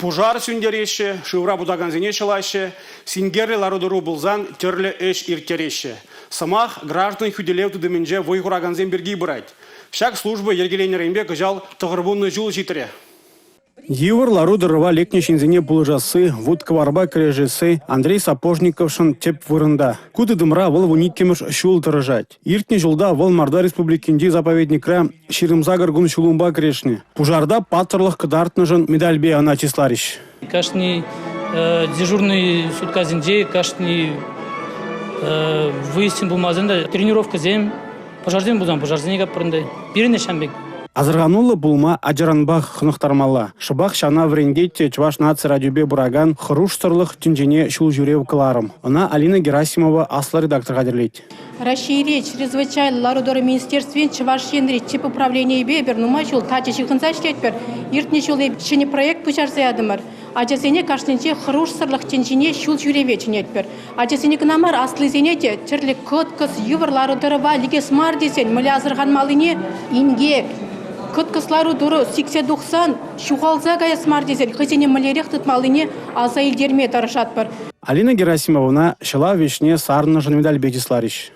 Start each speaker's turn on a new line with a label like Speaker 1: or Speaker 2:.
Speaker 1: Пушар сӳнтереҫҫӗ, шывра путакансене ҫӑлаҫҫӗ, синкерлӗ лару-тӑру пулсан тӗрлӗ ӗҫ ирттереҫҫӗ. Сӑмах граждан хӳтӗлев тытӑмӗнче вӑй хуракансем пирки пырать. Ҫак служба йӗркеленнӗренпе кӑҫал 90 ҫул ҫитрӗ. Йывӑр лару-тӑрӑва лекнӗ ҫынсене пулӑшасси, вут-кӑварпа кӗрешесси Андрей Сапожниковшӑн тӗп вырӑнта. Ку тытӑмра вӑл 12-мӗш ҫул тӑрӑшать. Иртнӗ ҫулта вӑл Мордва Республикинчи заповедникра 28 кун ҫулӑмпа кӗрешнӗ. Пушарта паттӑрлӑх кӑтартнӑшӑн медальпе ӑна чысларӗҫ.
Speaker 2: Кашни дежурный суткасенче, кашни выездсем пулмасан та тренировкӑсем, пушарсем пулсан пушарсене каппӑр ӗнтӗ. Пирӗн ӗҫ ҫавӑн пек.
Speaker 1: Асӑрхануллӑ пулма ачаранпах хӑнӑхтармалла. Шӑпах ҫавна вӗрентет те Чӑваш наци радиопе пыракан «Хӑрушсӑрлӑх тӗнчине ҫул ҫӳрев» кӑларӑм. Ӑна Алина Герасимова аслӑ редактор хатӗрлет.
Speaker 3: Раҫҫейре чрезвычайлӑ лару-тӑру министерствин Чӑваш Енри тӗп управленийӗпе эпир нумай ҫул тачӑ ҫыхӑнса ӗҫлетпӗр. Иртнӗ ҫул ҫӗнӗ проект пуҫарса ятӑмӑр. Ачасене кашнинче хӑрушсӑрлӑх тӗнчине ҫул ҫӳреве чӗнетпӗр. Ачасене кӑна мар, аслисене те тӗрлӗ кӑткӑс, йывӑр лару-тӑрӑва лекес мар тесен мӗнле асӑрханмаллине инкек, кӑткӑс лару-тӑру сиксе тухсан ҫухалса каяс мар тесен хӑйсене мӗнлерех тытмаллине аса илтерме тӑрӑшатпӑр.
Speaker 1: Алина Герасимовӑна ҫӑлав ӗҫне сарнӑшӑн медальпе чысларӗҫ.